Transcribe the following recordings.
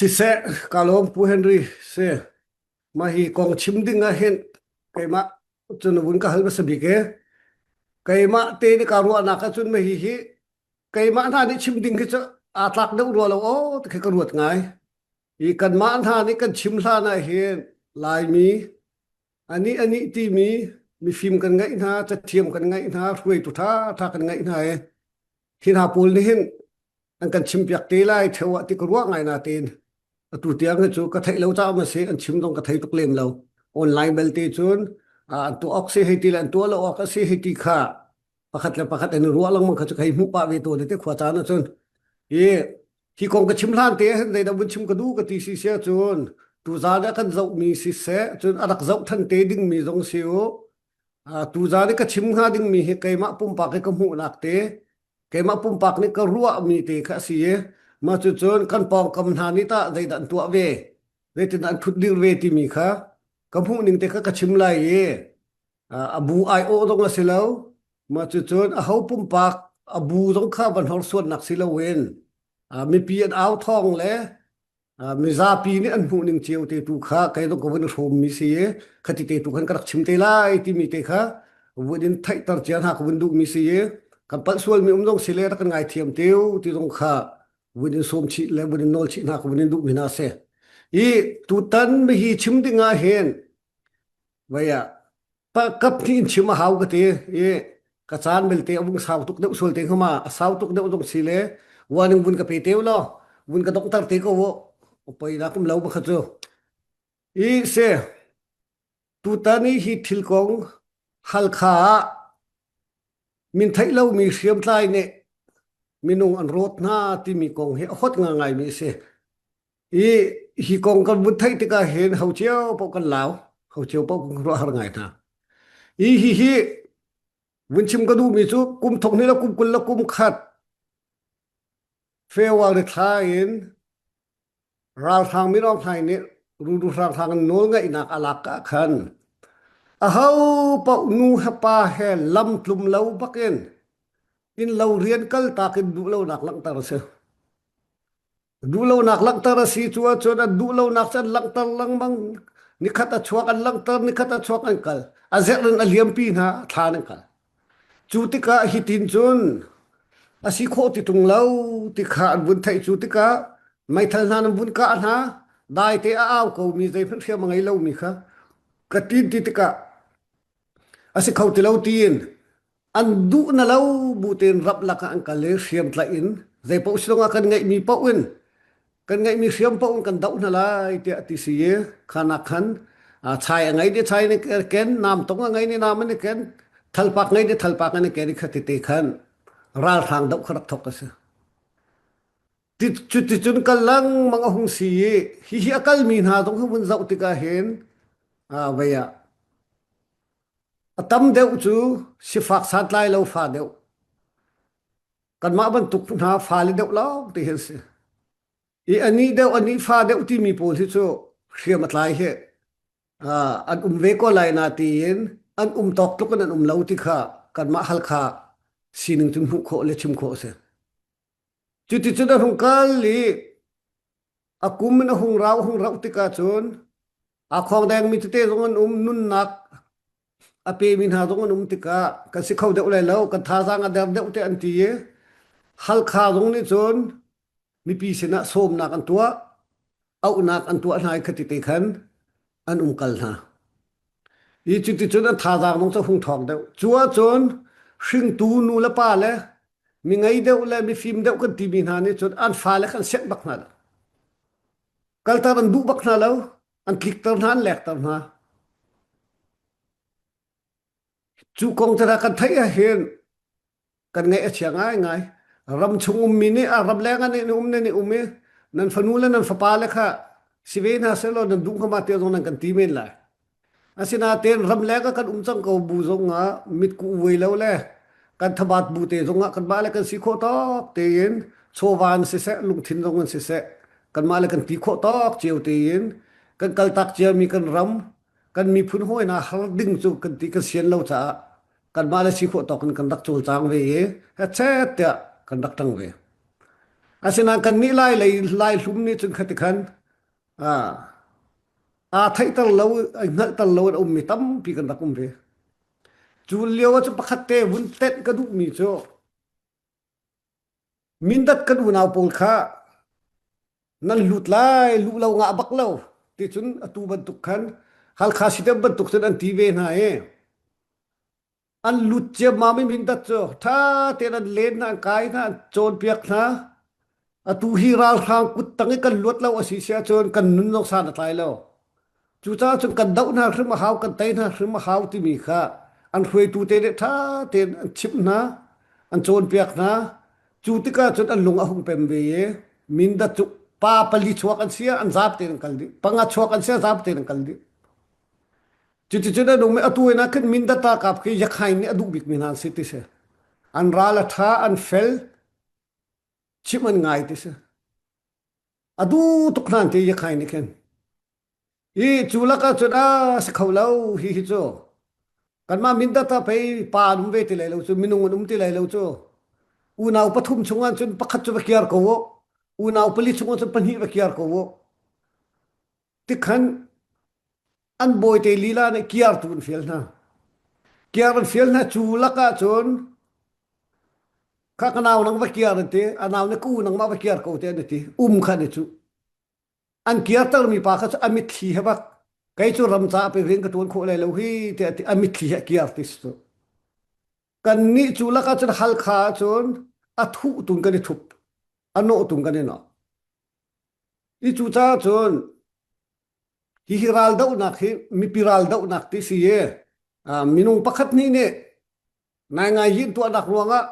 Siseh, ka lawm Pu Henry. Si, mah hi kong chim ding ah hin keimah cun vun ka hal hmasa bik i keimah te nih ka ruahnak ahcun mah hi hi keimah hna nih chim ding hi cu aa tlak deuh rua lo aw ti khi ka ruat ngai. Hi kanmah hna nih kan chim hlan ah hin Laimi anih anih timi mifim kan ngeih hna, cathiam kan ngeih hna, hruaitu ṭha ṭha kan ngeih hna i hi hna pawl nih hin an kan chimpiak te lai theo ah ti ka ruah ngai na tein atu tiang hi cu ka theih lo caah ma si an chim zong ka thei tuk lem lo online belte cun an tuah awk si hei ti le an tuah lo awk a si hei ti kha pakhat le pakhat an i ruah lengmang kha cu hei hmuh pah ve tawn te khua caan ahcun i hi kong ka chim hlan te hin zeidah vun chim ka duh ka ti si sia cun tuzaan ah kan zohmi siseh cun a rak zoh than te dingmi zong si u tuzaan i ka chim hnga dingmi hi keimah pumpak i ka hmuhnak te keimah pumpak nih ka ruahmi te kha a si i mah cucun kan pawngkam hna nih tah zeidah an tuah ve zeitindah an thut dir ve timi kha ka hmuh ning te kha ka chim lai i a bu aiawh zong a si lo mah cucun aho pumpak a bu zong kha van horsuannak si loin mipi an au thawng le mizapi nih an hmuh ning cio te tu kha kei zong ka vun hrawmmi si i khati te tu khan ka rak chim te lai timi te kha vun in theihter cia hna ka vun duhmi si i kan palh sualmi um zong si le rak kan ngaithiam teu ti zong kha vun in sawm chih le vun in nawl chih hna ka vun in duhmi hna si i tutan mihi chim ding ah hin vei ah kap hnih in chim a hau ka ti i ka caan belte a vung sau tuk deuh sual te hnga ma a sau tuk deuh zong si le warning vun ka pe teu law vun ka donghter te ko u poi na kum lo ba kha cu i se tutan i hi thil kong Halkha ah min theih lomi hriamtlai nih minung an rawt hna timi kong hi a hot ngai mi a si. I hi kong kan vun theih tikah hin ho cio paoh kan lau, ho cio paoh kan ruah har ngai hna. I hi hi vun chim ka duhmi cu kum thong hnih le kum 20 le kum khat February thla in ralhrang Mirang hlai nih Rudu hranghrang in nawl ngeihnak a lak ah khan aho paoh nu he pa he lam tlum lo bakin inn lo rian kal tak in duh lonak langhter a si. Duhlonak langhter a si cu ahcun an duhlonak cu an langhter lengmang. Nikhat a chuak an langhter, nikhat a chuak an kal. A zerh in a liampi hna, a thlan an kal. Cu tikah hitin cun a si khawh ti ṭung lo ti kha an vun theih cu tikah meithal hna nan vun kah hna, daite a au komi zeihmanh hriam a ngei lomi kha ka tin ti tikah a si kho ti lo tiin an duh na lo bu tein rap lakah an kal i hriam tlaih in zeipaoh silong ah kan ngeihmi paoh in kan ngeihmi hriam paoh in kan doh hna lai tiah ti si i khanak khan chai a ngei ni chai ni ken nam tong a ngei ni nam an i ken thalpak ngei ni thalpak an i ken i kha tete khan ralhrang doh kha rak thok a si Cuticun kal lengmang a hung si i hihi a kalmi hna zong hi vun zoh tikah hin vei ah a tam deuh cu sifak santlai lo fa deuh kanmah bantuk hna fale deuh lawng ti hi an si. I anih deuh anih fa deuh timi pawl hi cu hriam a tlai hi an um ve ko lai na tiin an um tawk tluk in an um lo ti kha kanmah Halkha sining cun hmuh khawh le chim khawh a si. Cuticun a hung kal i a kum in a hung rau a hung rauh tikah cun aa khawngdengmi tete zong an um nunnak a pemi hna zong an um tikah kan si kho deuh lai lo kan thazaang a der deuh te an ti i Halkha zong nih cun mipi sinah sawmnak an tuah auhnak an tuah hna i khati te khan an um kal hna. I cuticun an thazaang zong cu hung ṭhawng deuh. Cu ahcun hringtu nu le pa le mi ngei deuh le mifim deuh kan timi hna nih cun an fale kha an sianh bak hna lo. Kalter an duh bak hna lo. An tlikter hna, an lekter hna. Cu kong cu kan theih ahhin kan ngaih a chia ngaingai. Ram chung ummi nih a ram leng ah nih um nan i um i nan fanu le nan fapa le kha si ve hna sehlaw nan duh hnga ma te zong nan kan ti men lai. Asinain ram leng ah kan um cang ko bu zong ah mitkuh vuai lo le kan thabat bu te zong ah kanmah le kan si khawh tawk tein chawva in siseh lungthin zong in siseh kanmah le kan ti khawh tawk cio tein kan kaltak ciami kan ram kan miphun hawi hna har ding cu kan ti kan sian lo caah kanmah le si khawh tawk in kan rak cawlcang ve i hechet tiah kan rak ṭang ve. Asinain kan nih lai lei lai hlum nih cun khati khan aa theihter lo, ai hngalhter lo in a ummi tampi kan rak um ve. Cu lio ah cun pakhat te vun tenh ka duhmi cu Mindat kan unau pawl kha nan lut lai, luh lo ngah bak lo ti cun atu bantuk khan Halkha Sidem bantuk cun an ti ve hna i an lut ciammam i Mindat cu ṭha tein an len hna, an kai hna, an cawnpiak hna. Atu hi ralhrang kut tang i kan luat lo a si si ahcun kan nun zong san a tlai lo. Cucaah cun kan doh hna hrim a hau, kan tei hna hrim a hau timi kha an hruaitu te nih ṭha tein an chimh hna, an cawnpiak hna. Cu tikah cun an lung a hung pem ve i Mindat cu pa pali chuak an si ah an zaap tein an kal dih. Panga chuak an si ah zaap tein an kal dih. Cuticun an um i atu in ah khin Mindat ralkap khi Yakhain nih a duh bikmi hna an si ti si. An ral a ṭha, an fel, chimh an ngai ti si. A duh tuk hna an ti Yakhain nih khin. Hi cu lakah cun a si kho lo hi hi cu kanmah Mindat ah pei pa an um ve ti lai lo cu minung an um ti lai lo cu unau pathum chungah cun pakhat cu va kiar ko u unau pali chungah cun pahnih va kiar ko u tikhan an bawite lila nih kiar tu an fial hna kiar an fial hna cu lakah cun kha ka nau nang va kiar an ti a nau nih ka u nangmah va kiar ko te an ti um kha an i cuh An kirtermi pa kha cu a mitthli he bak kei cu ram caah pei rian ka ṭuan khawh lai lo hi tiah a mitthli he a kiar ti si cu. Kannih cu lakah cun Halkha ah cun a thuh tung kan i thup, a nawh tung kan i nawh. I cu caah cun hihi raldohnak hi mipi raldohnak ti si i minung pakhat nih nih Ngaingai yin tuahnak ruangah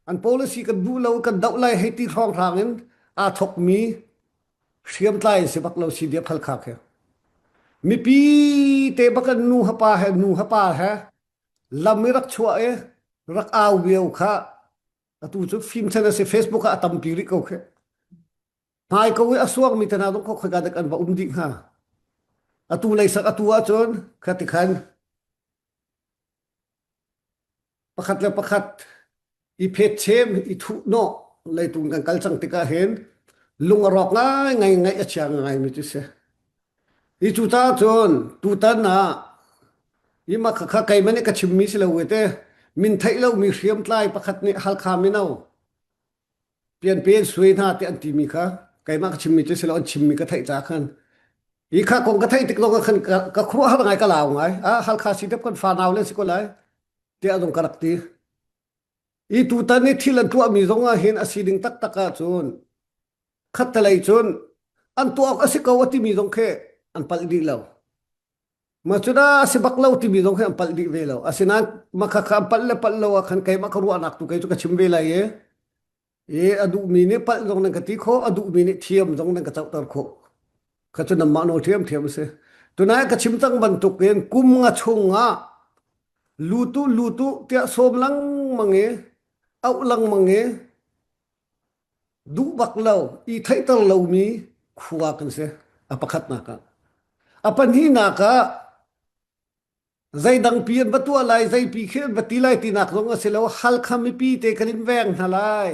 an policy kan duh lo kan doh lai hei ti hrawnghrang in aa thokmi hriamtlai an si bak lo CDF Halkha khi. Mipi te bak in nu ha pa he nu ha pa he lam i rak chuah i rak au vio kha atu cu fimchan a si Facebook ah a tampi rih ko khi. Hmai ko i a suangmi te hna zong khoika dek an va um dih hnga. Atu leisak atu ahcun kha ti khan Pakhat le pakhat i phetchem, i thuhnawh leitung kan kal cang tikah hin lung a rawk ngaingai ngaih a chia ngaimi cu si. Hi cucaah cun tutan ah hi mah khakha keimah nih ka chimmi si lo te min theih lomi hriamtlai pakhat nih Halkha mino pianpe in suai hna ti an timi kha keimah ka chimmi cu si lo an chimmi ka theih caah khan hi kha kong ka theih tik zong ah khan ka khuaruahhar ngai ka lau ngai ah Halkha si dep kan fanau le si ko lai tiah zong ka rak ti i tutan i thil an tuahmi zong ah hin a si ding taktak ahcun khattelei cun an tuah awk a si ko a timi zong khi an palh dih lo Ma cu dah a si bak lo timi zong hi an palh dih ve lo. Asinain mah kha an palh le palh lo ah khan keimah ka ruahnak tu kei cu ka chim ve lai i i a duhmi nih palh zong nan ka ti khawh, a duhmi nih thiam zong nan ka cohter khawh. Kha cu nanmah nawl ṭhiamṭhiam a si. Tunai ka chim cang bantukin kum nga chung ah lutu lutu tiah sawm lengmang i auh lengmang i duh bak lo i theihter lomi khua kan si a pakhatnak ah a pahnihnak ah zeidang pi an va tuah lai zeipi khi an va ti lai tinak zong a si lo Halkha mipi te kan in veng hna lai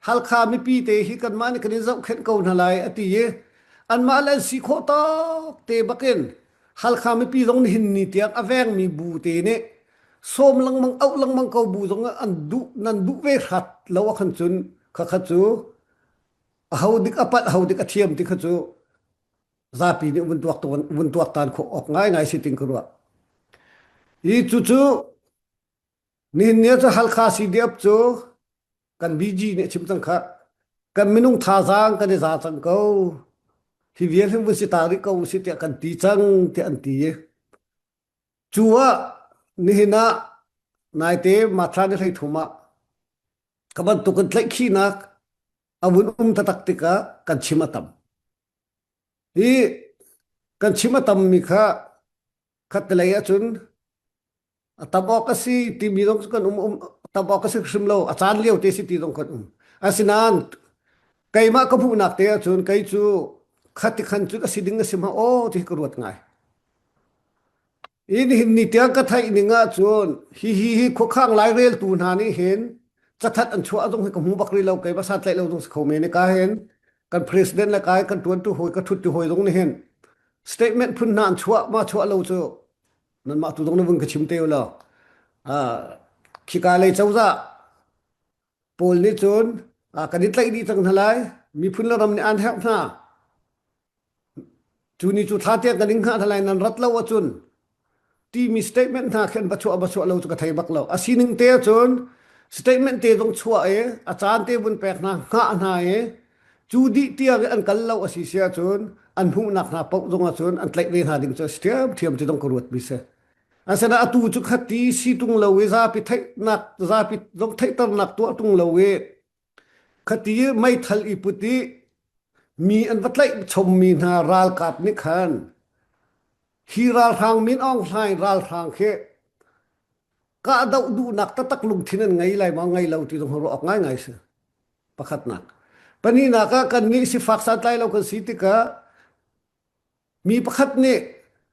Halkha mipi te hi kanmah nih kan in zohkhenh ko hna lai a ti i anmah le an si khawh tawk te bakin Halkha mipi zong nihin ni tiang a vengmi bu te nih sawm lengmang auh lengmang ko bu zong an duh nan duh ve hrat lo ah khan cun khakha cu aho dik a palh aho dik a thiam ti kha cu zapi nih vun tuak vun tuak tan khawh awk ngaingai si ting ka ruah hi cu cu nihin ni cu Halkha CDF cu kan BG nih chim cang kha kan minung thazaang kan i za cang ko hi vial hin vun si ta rih ko si tiah kan ti cang tiah an ti i Cu ah nihin ah naite Mathla ni 13 ah ka bantuk in tlaihkhihnak a vun um taktak tikah kan chim a tam. Hi kan chim a tammi kha khattelei ahcun a tam awk a si timi zong cu kan um, um tam awk a si hrim lo a caan lio te si ti zong kan um. Asinain keimah ka hmuhnak te ahcun kei cu khati khan cun a si ding a si ma aw ti ka ruat ngai. Hi nihin ni tiang ka theih ning ahcun hihi hi khuakhang laireltu hna nih hin. Cathanh an chuah zong hi ka hmu bak rih lo. Kei basa tlaih lo zong si kho men i ka hin kan president le kai kan tuan tu hawi ka thut tu hawi zong nih hin statement phun hna an chuah ma chuah lo cu nanmah tu zong na vun ka chim te law. Khika lei cozah pawl nih cun kan i tlaih dih cang hna lai. Miphun le ram nih an herh hna. Cu ni cu thla tiang kan in hngah hna lai nan rat lo ahcun timi statement hna khin va chuah va chuah lo cu ka thei bak lo. A sining te ahcun statement te zong chuah i a caan te vun pek hna hngah hna i cu dih tiang i an kal lo a si si ahcun an hmuhnak hna paoh zong ahcun an tlaih ve hna ding cu a si ṭhiamṭhiam ti zong ka ruat mi si. Asinain atu cu khati si ṭung lo i zapi theihnak zapi zong theihternak tuah ṭung lo i Khati meithal i put i mi an va tlaih chommi hna ralkap nih khan hi ralhrang Min Aung Hlaing ralhrang khi kahdoh duhnak taktak lungthin an ngei lai maw ngei lo ti zong ruah awk ngaingai si. Pakhatnak. Pahnihnak ah kannih sifak santlai lo kan si tikah mi pakhat nih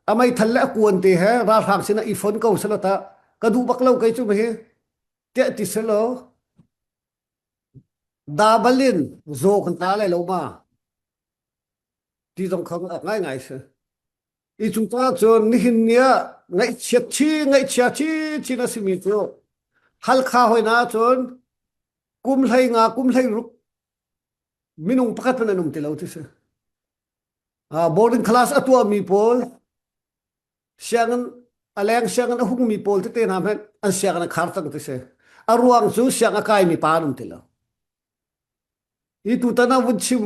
a meithal le a kuan te he ralhrang sinah i fon ko selaw tah ka duh bak lo kei cu hi tiah ti selaw Dabal in zaw kan ta lai lo ma ti zong kha awk ngaingai si. I cu caah cun nihin ni ah ngaihchiat chin ngaihchia chinchin a simi cu Halkha hoi na cun kum hlei nga kum hlei ruk minung pakhat hmanh an um ti lo ti si. Boarding class a tuahmi pawl sianginn a leng sianginn a hungmi pawl tete hna hmanh an sianginn a khar cang ti si a ruang cu siang a kaimi pa an um ti lo hi tutan ah vun chim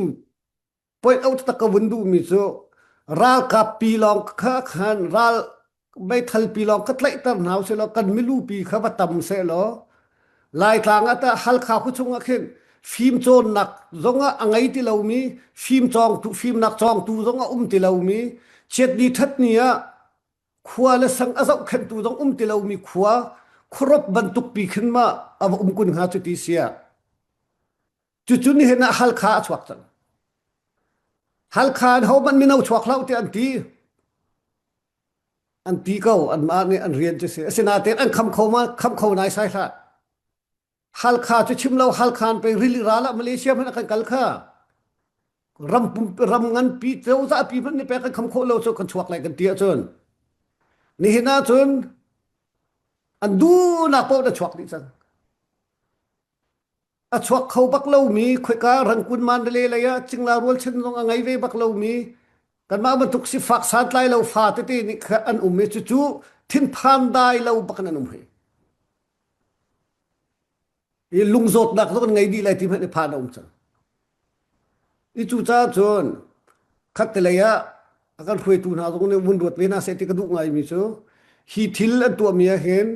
point out tak ka vun duhmi cu ralkap pi lawng kha khan ral meithal pi lawng ka tlaihter hna usih law kan milu pi kha va tam seh law Laitlang ah tah Halkha khu chung ah khin fim cawnnak zong ah a ngei ti lomi fim cawngtu fimnak cawngtu zong a um ti lomi chiatni thatni ah khua le sang a zohkhenhtu zong um ti lomi khua khuarop bantuk pi khin ma a va um kun hnga cu ti sia cucu nihin ah Halkha a chuak cang Halkha in hohmanh mino chuak hlah tiah an ti an ti ko anmah nih an rian cu si asinain an kham kho ma kham kho nai sai hlah Halkha cu chim lo Halkha an pe rili ral ah Malaysia hmanh kan kal kha ram ram nganpi cozah pi hmanh nih pek kan kham khawh lo cu kan chuak lai kan ti ahcun nihin ahcun an duhnak paoh na chuak dih cang A chuak kho bak lomi khoika Rangkun Mandalay lei ah cingla rualchan zong a ngei ve bak lomi kanmah bantuk sifak santlai lo fa tete nih kha an um i cucu thinphan dai lo bak in an um hoi. I lungzawtnak zong an ngei dih lai ti hmanh i phan a um cang. I cucaah cun khattelei ah a kan hruaitu hna zong nih vun ruat ve hna seh ti ka duh ngaimi cu hi thil an tuahmi ah hin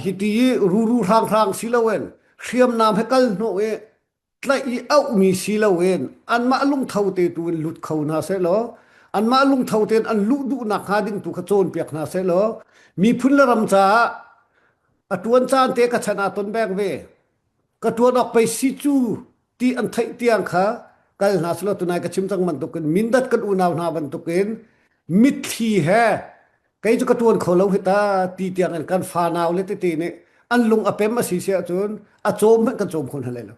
hi ti i ruru hranghrang si loin hriamnam he kal hnawh i tlaih i auhmi si loin anmah lungtho te tu in lut kho hna seh law anmah lungtho tein an luh duhnak hnga ding tu kha cawnpiak hna seh law miphun le ram caah a tuan caan te ka chan ah ton bek ve ka tuan awk pei si cu ti an theih tiang kha kal hna selaw tunai ka chim cang bantukin Mindat kan unau hna bantukin mitthli he kei cu ka tuan kho lo hi ta ti tiang in kan fanau le tete nih an lung a pem a si si ahcun a cawm hmanh kan cawm kho hna lai lo.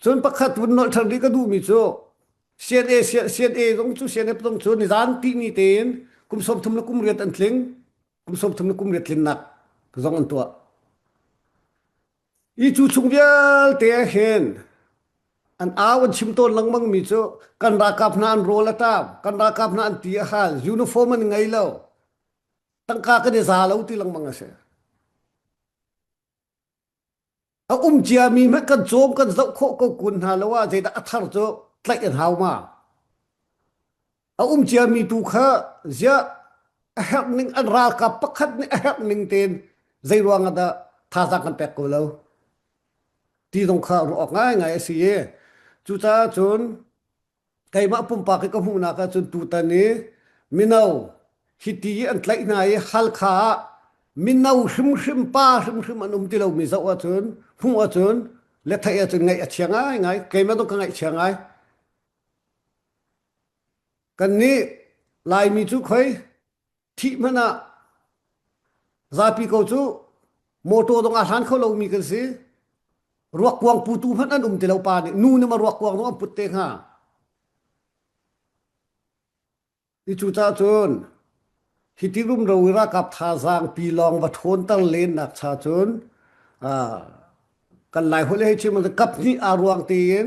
Cun pakhat vun nolh ṭhan rih ka duhmi cu CNA CNA zong cu CNF zong cu nizan tihni tein kum 30 le kum riat an tling kum 30 le kum riat tlinnak zong an tuah. I cu chung vialte ah hin an au an chim tawn lengmang mi cu kan ralkap hna an rawl a ṭam kan ralkap hna an ti a hal uniform an ngei lo tangka kan i za lo ti lengmang a si. A um ciami hmanh kan cawm kan zoh khawh ko kun hna lo ah zeidah a thar cu tlaih an hau ma? A um ciami tu kha ziah a herh ning an ralkap pakhat nih a herh ning tein zei ruang ah dah thazaang kan pek ko lo ti zong kha ruah awk ngaingai a si i cucaah cun keimah pumpak i ka hmuhnak ahcun tutan i mino hiti i an tlaih hna i Halkha ah mino hrimhrim pa hrimhrim an um ti lomi zoh ahcun hmuh ahcun le theih ahcun ngaih a chia ngaingai keimah zong ka ngaihchia ngai kannih Laimi cu khoi thih hmanh ah zapi ko cu. Motor dong aa hlan kho lomi kan si. Ruak kuang putu hmanh an um ti lo pa nih nu nih ma ruak kuang zong an put te hnga. I cucaah cun hiti rumro i ralkap thazaang pi lawng va ṭhawnter lennak cha cun kan Lai holh hei chim kap hnih aa ruang tein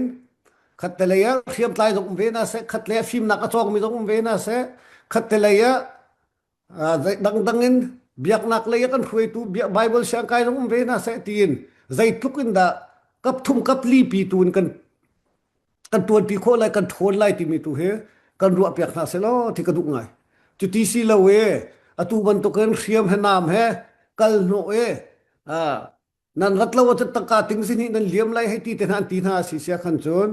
khattelei ah hriamtlai zong um ve hna seh, khatlei ah fimnak a cawngmi zong um ve hna seh, khattelei ah dangdang in biaknak lei ah kan hruaitu Bible siangkai zong um ve hna seh tiin zeitluk in dah kap thum kap li pi tu in kan kan tuanpi khawh lai kan ṭhawn lai timi tu hi kan ruah piak hna selaw ti ka duh ngai. Cuti si lo e atu bantukin hriam he nam he kal hnawh e nan rat lo ahcun tangka ting si nih nan liam lai hei ti te hna an ti hna si sia khan cun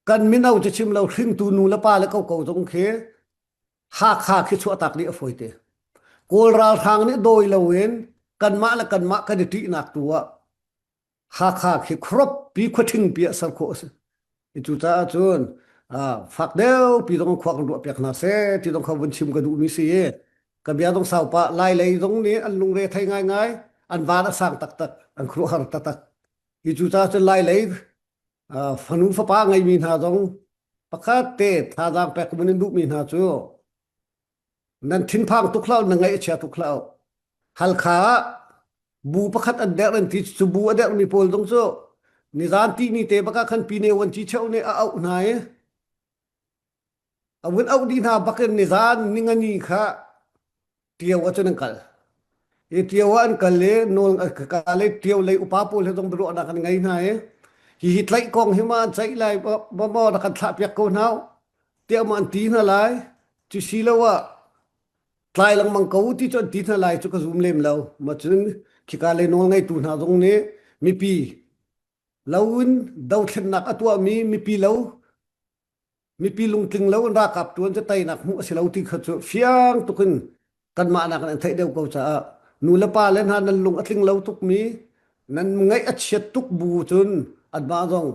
kan mino cu chim lo hringtu nu le pa le ko ko zong khi Hakha khi chuahtak dih a fawi te. Kawl ralhrang nih dawi loin kanmah le kanmah kan i ṭihnak tu ah Hakha khi khuarop pi khuaṭhing pi ah ser khawh a si. Cucaah cun fak deuh pi zong khua kan ruah piak hna seh ti zong kha vun chim ka duhmi si i ka bia zong sau pah Lai lei zong nih an lungre thei ngaingai an van a sang taktak an khuaruahhar taktak. Hi cucaah cun Lai lei fanu fapa ngeimi hna zong pakhat te thazaang pek mun in duhmi hna cu nan thinphang tuk hlah na ngaih a chia tuk hlah Halkha ah bu pakhat an derh an ti cu bu a derhmi pawl zong cu nizan ti ni te baka khan pine wan chi cheu nih a auh hna i a vun auh dih hna bakin nizan ningani kha Tio ah cun an kal. I Tio ah an kal i nawl ka le Tio lei upa pawl he zong biaruahnak an ngei hna i hihi tlaih kong hi ma an ceih lai ma maw rak kan thlah piak ko hna tiah ma an ti hna lai cu si lo ah tlai lengmang ko ti cu an ti hna lai cu ka zum lem lo ma cun khika lei nawl ngeitu hna zong nih mipi lo in dothlennak a tuahmi mipi lo mipi lungtling lo in ralkap tuan cu teinak hmuh a si lo ti kha cu fiang tuk in kanmah nak in an theih deuh ko caah nu le pa le hna nan lung a tling lo tukmi nan ngaih a chiat tuk bu cun anmah zong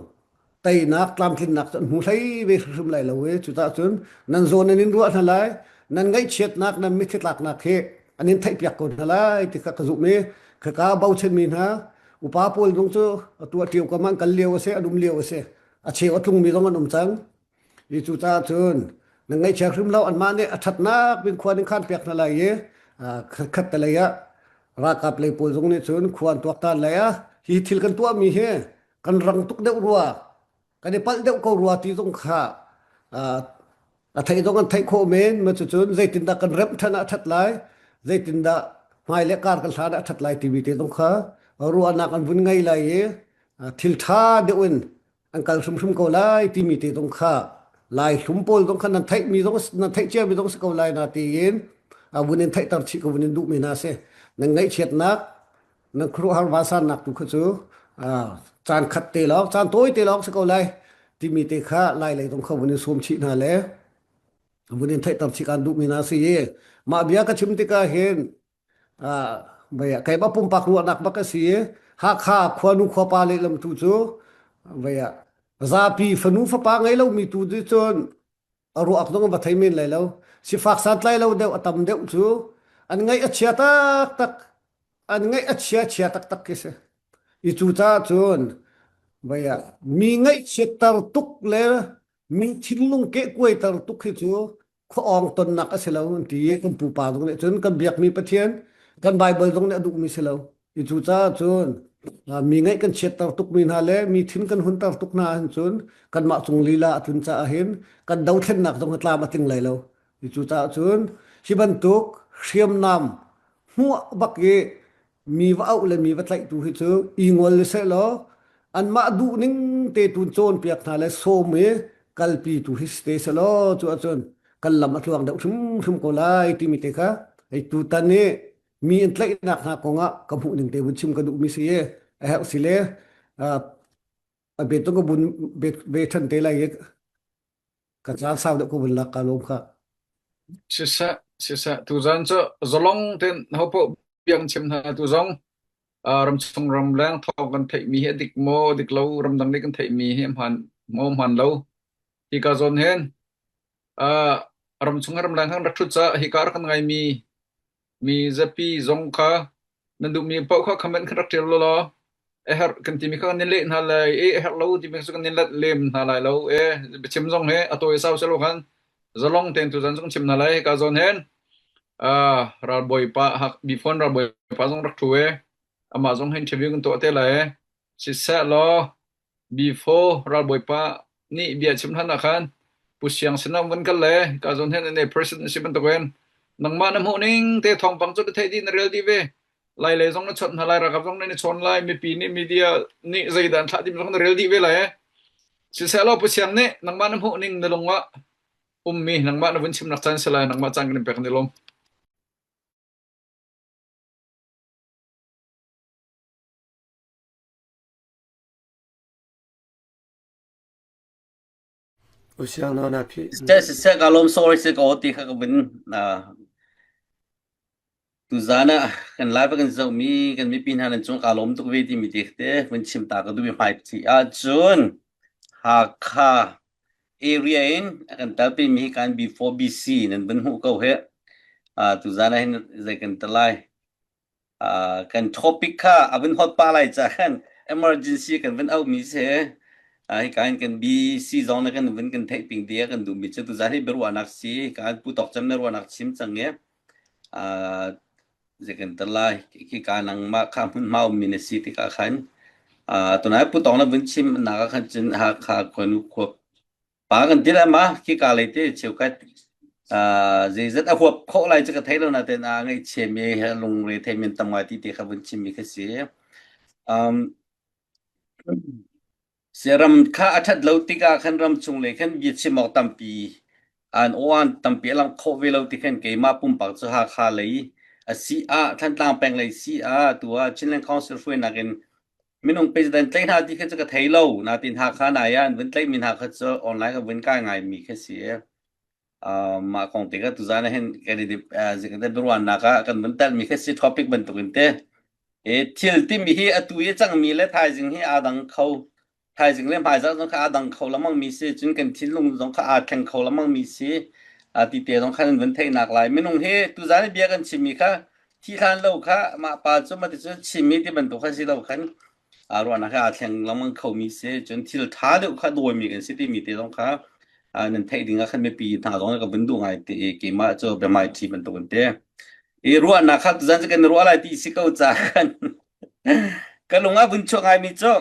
teinak tlamtlinnak cu an hmu hlei ve hrimhrim lai lo i cucaah cun nan zawn an in ruah hna lai nan ngaihchiatnak nan mitthli tlaknak hi an in theihpiak ko hna lai ti kha ka zumh i khaka bochanmi hna upa pawl zong cu atu a ṭio kam an kal lio a si an um lio a si a cheu a tlungmi zong an um cang i cucaah cun na ngaihchia hrim lo anmah nih a ṭhatnak bik khua ning khan pek hna lai i khat te lei ah ralkap lei pawl zong nih cun khua an tuaktan lai ah hi thil kan tuahmi hi kan rang tuk deuh rua kan i palh deuh ko rua ti zong kha a theih zong an theih khawh men ma cucun zeitindah kan remh ṭhan ah a ṭhat lai zeitindah hmai le kar kan hlan ah a ṭhat lai timi te zong kha ruahnak an vun ngei lai i thil ṭha deuh in an kal hrimhrim ko lai timi te zong kha lai hlum pawl zong kha nan theihmi zong nan theih ciami zong si ko lai na tiin a vun in theihter chih ko vun in duhmi hna si nan ngaihchiatnak nan khuaruahhar vansannak tu kha cu caan khat te lawng caan tawi te lawng si ko lai timi te kha lai lei zong kha vun in sawm chih hna le vun in theihter chih kan duhmi hna si i mah bia ka chim tikah hin keimah pumpak ruahnak bak a si i Hakha khuanu khuapa lehlam tu cu vei ah zapi fanu fapa ngei lomi tu cu cun a ruak zong va thei men lai lo sifak santlai lo deuh a tam deuh cu an ngaih a chia taktak an ngaih a chia chia taktak khi si i cu caah cun vei ah mi ngaihchiatter tuk le mi thinlung kehkuaiter tuk hi cu khuaawng tonnak a si lo an ti i kan pupa zong nih cun kan biakmi Pathian kan Baibal zong nih a duhmi si lo i cucaah cun mi ngaih kan chiatter tukmi hna le mi thin kan hunter tuk hna ahhin cun kanmah cung lila a tlun caah hin kan dothlennak zong a tlam a tling lai lo i cucaah cun hi bantuk hriamnam hmuah bak i mi va auh le mi va tlaihtu hi cu i ngol seh law anmah duhning te tun cawnpiak hna le sawm i kalpi tu hi si te seh law cu ahcun kan lam a tluang deuh hrimhrim ko lai timi te kha hei tutan i mi an tlaihnak hna kongah ka hmuh ning te vun chim ka duhmi si i a herh si le a bet ka bun ve ṭhan te lai i ka caan sau deuh ka vun lak ka lawm kha. Siseh, siseh, tuzan cu zalong tein hopoh biang chim hna tu zong ramchung ramleng thawng kan theihmi hi a dik maw dik lo ramdang nih kan theihmi hi hmaan maw hmaan lo hika zawn hin ramchung ramleng hang rak thut ca hika rak kan ngaimi mi zapi zong kha. Nan duhmi paoh kha comment khan rak ṭial law a herh kan timi kha kan in leh hna lai i a herh lo timi cu kan in let lem hna lai lo. E biachim zong hi a tawi sau selo khan zalong tein tuzan zong chim hna lai. Ka zawn hen ralbawi pa hak bifon ralbawi pa zong rak ṭhu e amah zong hin interview kan tuah te lai. Siseh law Before ralbawipa nih bia chim hlan ah khan Pu Siang sinah vun kal le ka zawn hen ane president si bantukin nangmah na hmuh ning te thawngpang cu na theih dih na rel dih ve. Lai lei zong na chawnh hna lai, ralkap zong nan i chawn lai, mipi nih media nih zeidah an thlah ding zong na rel dih ve lai. Siseh law Pu Siang nih nangmah na hmuh ning na lung ah ummi nangmah na vun chimnak caan si lai, nangmah caan kan in pek kan i lawm. Siseh siseh ka lawm sorry si ko ti kha ka vun tuzan ah kan live kan zohmi kan mipi hna nan cung ka lawm tuk ve timi te te vun chim ta ka duh mi hmai thi ahcun Hakha area in a kan telpi mi hi kan B4 BC nan vun hmuh ko he tuzan ah hin zei kan te lai Kan topic kha a vun hot pah lai ca khan emergency kan vun auhmi si. Hika in kan BC zong na kan vun kan theih ping ti kan duhmi cu tuzan hi biaruahnak si. Kan pu tawk cem na ruahnak chim cang i zei kan tar lai khika nangmah kha hmunhma ummi na si tikah khan tunai pu tawng na vun chim nak ah khan cun Hakha khuanu khua Pa kan ti lai ma khika lei te cheukhat zeizat a huap khawh lai cu ka thei lo nain aa ngaihchiami he lungre thei men tam ngai ti te kha vun chimmi kha si. Um, siaram kha a ṭhat lo tikah khan ram chung lei khan bia chim awk tampi an aw tampi a lang khawh ve lo ti khan keimah pumpak cu Hakha lei a si ah Thantlang peng lei si ah tu ah Chinland Council hruainak in Minung president tlaih hna ti kha cu ka thei lo. Natin Hakha nai ah an vun tlaihmi hna kha cu online ka vun kai ngaimi kha si. Uh, mah kong te kha tuzan ah hin kan i uh, biaruahnak ah kan vun telmi kha si topic bantuk in te. E thil timi hi atu i cangmi le thaizing hi aa dang kho. Thaizing le hmaizarh zong kha aa dang kho lamang mi si. Cun kan thinlung zong kha aa thleng kho lamang mi si. Uh, ti te zong khan an vun theihnak lai. Minung hi tuzan i bia kan chimmi kha Thi hlan lo kha mah pa cu mah ti cun chimmi ti bantuk kha si lo khan aa ruahnak he aa thleng lengmang khomi si. Cun thil ṭha deuh kha dawimi kan si timi te zong kha nan theih ding ah khan mipi hna zong ka vun duh ngai ti i keimah cu biahmaiṭhi bantuk an ti. I ruahnak kha tuzan cu kan i ruah lai ti si ko ca khan ka lung ah vun chuak ngaimi cu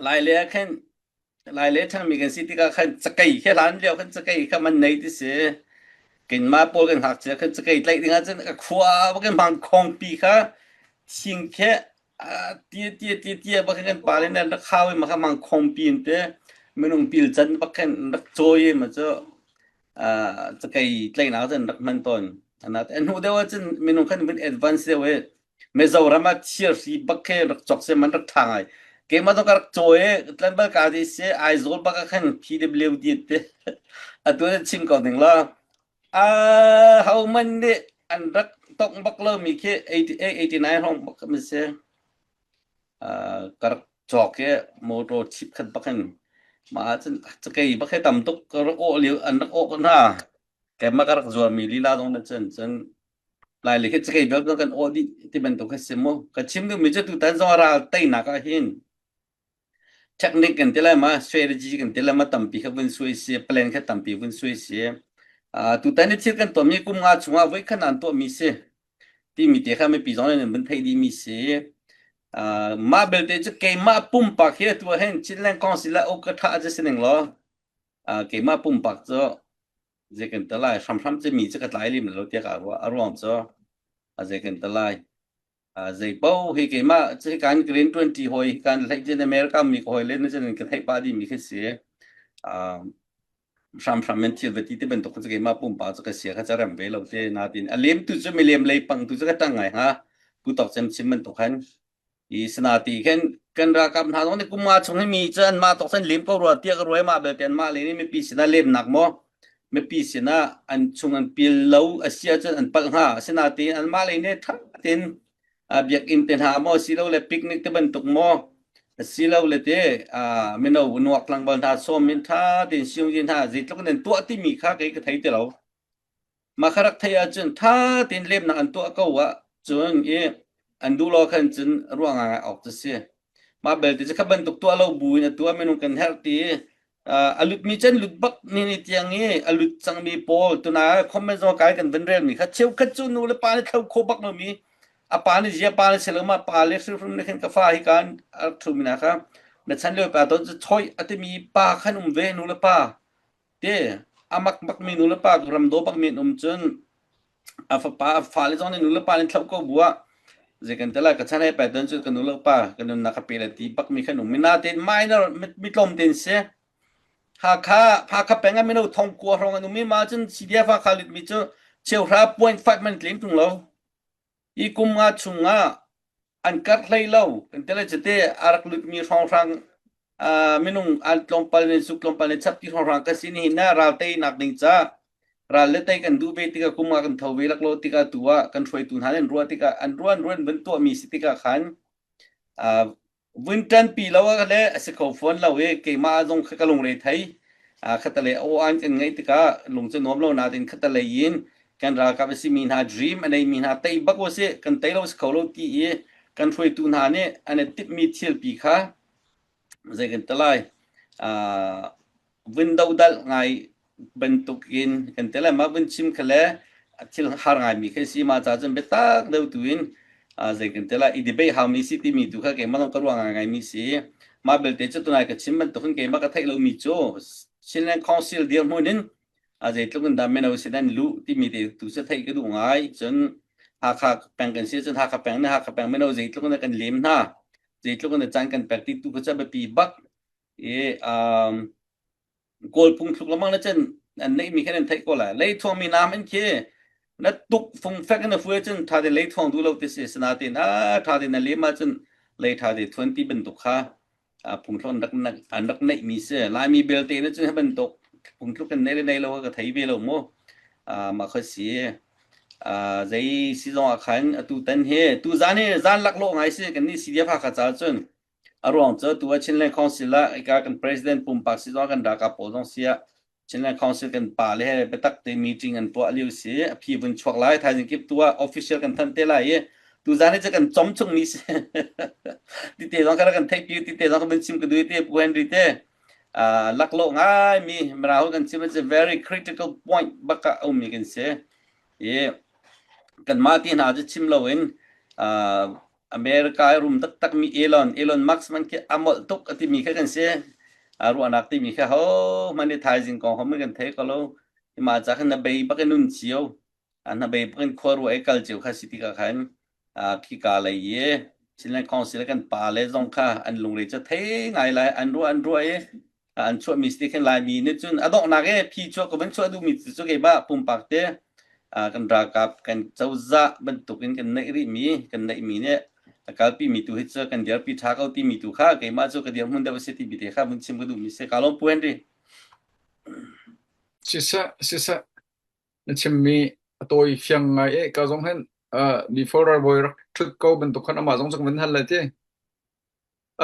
Lai le ah khan Lai le ṭhangmi kan si tikah khan cakei khi hlan lio khan cakei kha man nei ti si. Keimah pawl kan ngakchia khan cakei tlaih ding ahcun a khua bak in mangkhawngpi kha thing khi tia tia tia tia bak in kan pa le nih an rak hau i mah kha mangkhawngpi in te minung pil can bak khan an rak cawi i mah cu cakei tlaihnak ahcun an rak hman tawn. A hnu deuh ahcun minung khan vun advance deuh i Mizoram ah thirhri bak khi rak cawk se man rak ṭha ngai. Keimah zong ka rak caw i tlanval ka ti si Aizawl bak ah khan PWD te atu in chim ko ning law a ho man nih an rak tongh bak lomi khi 88 89 hrawng bak mi si. Ka rak cawk i motor chip khat bak in mah ahcun cakei bak hi tam tuk ka rak awh lio an rak awh ko hna. Keimah ka rak zuarmi lila zong na cun cun Lai le khi cakei bel kan aw dih ti bantuk kha si mu. Ka chim duhmi cu tutan zong ral teinak ah hin technique kan ti lai ma strategy kan ti lai ma tampi kha vun suai si plan kha tampi vun suai si. Uh, tutan i thil kan tuahmi kum nga chungah voi khan an tuahmi si timi te kha mipi zong nih an vun theih dihmi si. Uh, mah belte cu keimah pumpak hi atu ah hin Chinland Council ah uk ka tha cu si ning law uh, keimah pumpak cu Zei kan ti lai hramhram cu mi cu ka tlai lem lo tiah ka ruah. A ruang cu a zei kan ti lai. Zei paoh hi keimah cu kan green 20 hawi kan hlei cun America mi ka hawi le na cun ka theih pah dih mi khi si. Hramhram in thil va ti ti bantuk cu keimah pumpak cu ka sia kha ca rem ve lo te natin a lem tu cu mi lem lei pang tu cu ka ṭang ngai hnga. Pu Tawk Cem chim bantuk khan I sanati khin kan ralkap hna zong nih kum nga chung hi mi cu anmah tawk san lem ko rua tiah ka ruai mah belte anmah le nih mipi sinah lemnak maw mipi sinah an chung an pil lo a si ahcun an palh hnga asinain anmah le nih ṭha tein biakinn te hna maw silole picnic te bantuk maw silole te mino nuak tlangval hna sawm in ṭha tein siunginn hna zeitluk in an tuah timi kha kei ka thei ti lo. Mah kha rak theih ahcun ṭha tein lemnak an tuah ko ahcun i. An duh lo khan cun ruah ngai awk cu si. Mah belte cu kha bantuk tuah lo bu in atu ah minung kan herh ti a lutmi cu an lut bak ni ni tiang i a lut cangmi pawl tuna comment zong kai kan van relmi kha cheukhat cu nu le pa nih thlo kho bak lomi a pa nih zia pa nih si lo ma pa le hrimhrim nih khan ka fa hi kan a ṭhumi hna kha na chan lio pa ton cu choi a timi pa khan um ve nu le pa te a mak bakmi nu le pa ram daw bakmi an um cun a fapa a fale zong nih nu le pa nih thlauh ko bu ah zei kan te lai ka chan hei pai ton cu ka nu le pa ka nunnak ka pe le ti bak mi khan um mina te minor mi tlawm ten si Hakha Hakha peng ah mino thong kua hrawng an um i ma cun CDF Hakha lit mi cu cheuhra 0.5 man tling tung lo Hi kum nga chungah an karh hlei lo. Kan ti lai cite a rak lutmi hrawnghrang minung an tlawmpal in suk tlawmpal in chap ti hrawnghrang kan si nihin na ral teinak ding ca ral le tei kan duh ve tikah kum nga kan tho ve lak lo tikah tu ah kan hruaitu hna an ruah tikah an ruah an ruah an van tuahmi si tikah khan Vun ṭanpi lo ah le a si kho fawn lo i keimah zong kha ka lungre thei. Khatalei aw-an kan ngeih tikah lung cu nuam lo nain khatalei in kan ralkap a simi hna dream a neimi hna tei bak u sih kan tei lo si kho lo ti i kan hruaitu hna nih an i timhmi thilpi kha zei kan ti lai vun dodalh ngai bantukin kan ti lai mah vun chim kha le thil har ngaimi khi si ma ca cun biatak deuh tu in zei kan ti lai i debate haumi si timi tu kha keimah zong ka ruah ngaingai mi si mah belte cu tunai ka chim bantukin keimah ka theih lomi cu Chinland Council dirhmun in zeitluk in dah mino sin an luh timi te tu cu theih ka duh ngai cun Hakha peng kan si cun Hakha peng nih Hakha peng mino zeitluk in kan lem hna zeitluk in caan kan pek ti tu kha cu biapi bak i um, Kawl phungthluk lengmang na cun an neihmi khan an theih ko lai. Leithuangmi naam in khi na tuk fungfek in na fuai cun ṭha tein leithuang duh lo ti si. Sinain a ṭha tein na lem ahcun lei ṭha te thuan ti bantuk kha phungthluk an rak an rak neihmi si. Laimi belte na cun hi bantuk phungthluk kan nei le nei lo ka thei ve lo mu. Mah kha si. Zei si zong ah khan atu tan hi tu zan hi zan laklawh ngai si kan nih CDF Hakha ca cun A ruang cu tu ah Chinland Council ah hika kan president pumpak si zong kan ralkap pawl zong si ah Chinland Council kan pa le he biatak te meeting an tuah lio si a phi vun chuak lai thaizing kip tu ah official kan thanh te lai i tuzan hi cu kan com chung mi si ti te zong kan theih pi ti te zong kan vun chim ka dui te Pu Henry te laklawh ngai mi marahu kan chim it's a very critical point bak ah um mi kan si i kanmah ti hna cu chim loin America i rum taktakmi Elon, Elon Musk man khi a molh tuk a timi kha kan si. A ruahnak timi kha ho hmanh i thaizing kong ho kan thei ko lo. Mah ca khan na bei bak in nun cio. Na bei bak in khua ruah i kal cio kha si tikah khan khika lei i Chinland Council kan pa le zong kha an lungre cu thei ngai lai an ruah an ruah i an chuahmi si khin Laimi nih cun a donghnak i phi chuah ka van chuah duhmi cu keimah pumpak te kan ralkap kan cozah bantukin kan neih rihmi kan neihmi nih a kalpimi tu hi cu kan dirpi ṭha ko timi tu kha keimah cu ka dirhmun deuh a si timi te kha vun chim ka duhmi si ka lawm Pu Henry. Siseh siseh na chimmi a tawi fiang ngai e ka zong hin before ralbawi rak ṭhut ko bantuk khan amah zong cu ka van hal lai ti.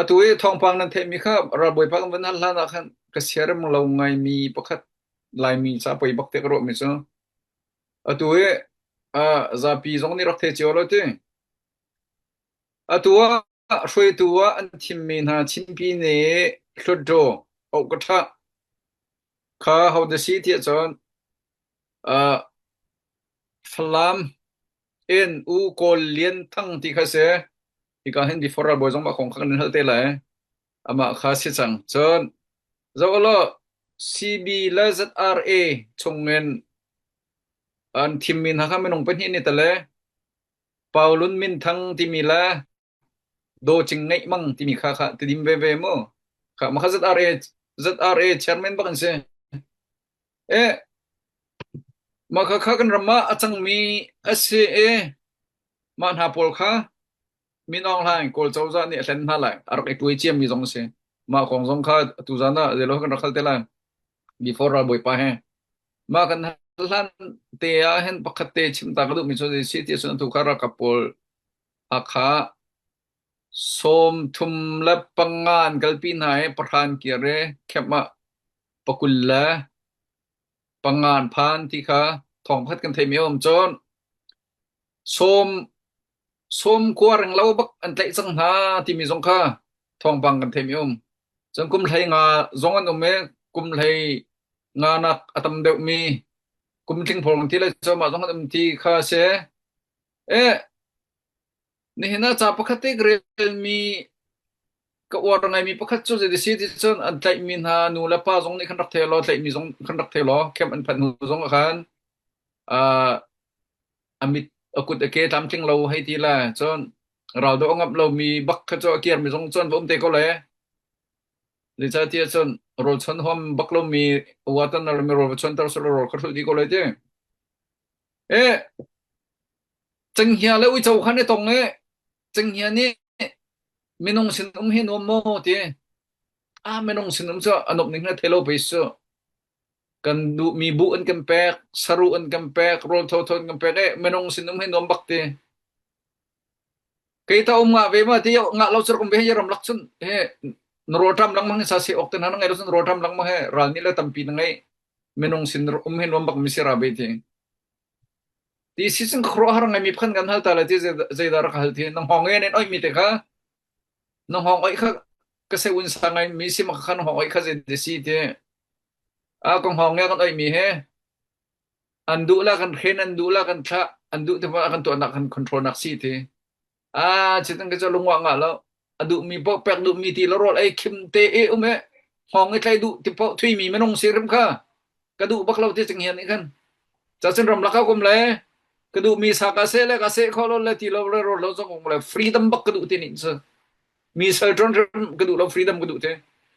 Atu i thawngpang nan theihmi kha ralbawipa kan van hal hlan ah khan ka siarem lo ngaimi pakhat Laimi ca poi bak te ka ruahmi cu atu i uh, zapi zong nih rak thei cio lo ti. Atu ah hruaitu ah an thimmi hna Chinpi nih Hlutdaw Ohkaṭha kha hodah si tiah cun uh, Falam in U Kawl Lian Thang ti kha si. Hika hin before ralbawi zong mah kong kha kan in hal te lai. Amah kha si cang. Cun zoh law CB le ZRA chungin an thimmi hna kha minung pahnih ni tale Paulun Minthang timi le Do Cing Ngeih Mang timi kha kha tidim ve ve mu. Kha mah kha ZRA ZRA chairman bak an si. E mah kha kha kan ram ah a cangmi a si i mah hna pawl kha Min Aung Hlaing Kawl cozah nih a hlen hna lai. A rak i tuai ciami zong a si. Mah kong zong kha tuzan ah zeilo kan rak hal te lai. Before ralbawipa he. Mah kan hal hlan te ah hin pakhat te chim ta ka duhmi cu si ti ahcun atu kha ralkap pawl Hakha 35 an kalpi hna i pahra an kir i camp ah 25 an phan ti kha thawng pakhat kan theihmi a um. Cun sawm. Sawmkua renglo bak an tlaih cang hna timi zong kha thawngpang kan theimi um. Cun kum 15 zong an um i kum 15 nak a tam deuhmi kum tling phawng ti le cu mah zong an um ti kha a si. E nihin ah ca pakhat te ka relmi ka uar ngaimi pakhat cu zei si ti cun an tlaihmi hna nu le pa zong nih khan rak thei law tlaihmi zong khan rak thei law camp an phanh hnu zong ah khan uh, a mit a kut a ke tlamtling lo hei ti le cun raldo a ngamh lomi bak kha cu a kirmi zong cun va um te ko le zeicahtiah cun rawl chon huam bak lomi watan mi rawl va chonter sel rawl kha hrulh dih ko lai ti e cenghngia le uico khan i tong e cenghngia nih minung sin um hi nuam maw ti a minung sin um cu a nuam ning na thei lo pei su Kan duhmi buh an kan pek, saruh an kan pek, rawl thotho an kan pek i minung sinum hi nuam bak ti. Kei ta um ngah ve ma ti ngah lo cu rak um ve hi ram lak cun he na rawl ṭam lengmang hi sa se awk te hna na ngei lo cun rawl ṭam lengmang he ral nih le tampi na ngei minung sin um hi nuam bak mi si ra ve ti. Ti si cun khuaruahhar ngaimi phan kan hal ta le ti zeidah rak hal ti na hngawng e nen oih mi te kha na hngawng oih kha ka se un sa ngai mi si ma kha na hngawng oih kha zei si ti A ka hngawng nge kan oihmi he an duh la kan hren an duh la kan thlah an duh te a kan tuahnak kan control nak si ti. A chitan ka cu lungwa nga lo a duhmi paoh pek duhmi ti lo rawl ei khim te e um e hngawng i tlai duh ti paoh thuimi minung si rim kha ka duh bak lo ti ching hian nih khan cacun ram lak kum le ka duhmi sa ka se le ka se kho lo le ti lo le rawl lo zong um le freedom bak ka duh ti nih cu Mi sal ṭuan ka duh lo freedom ka duh te.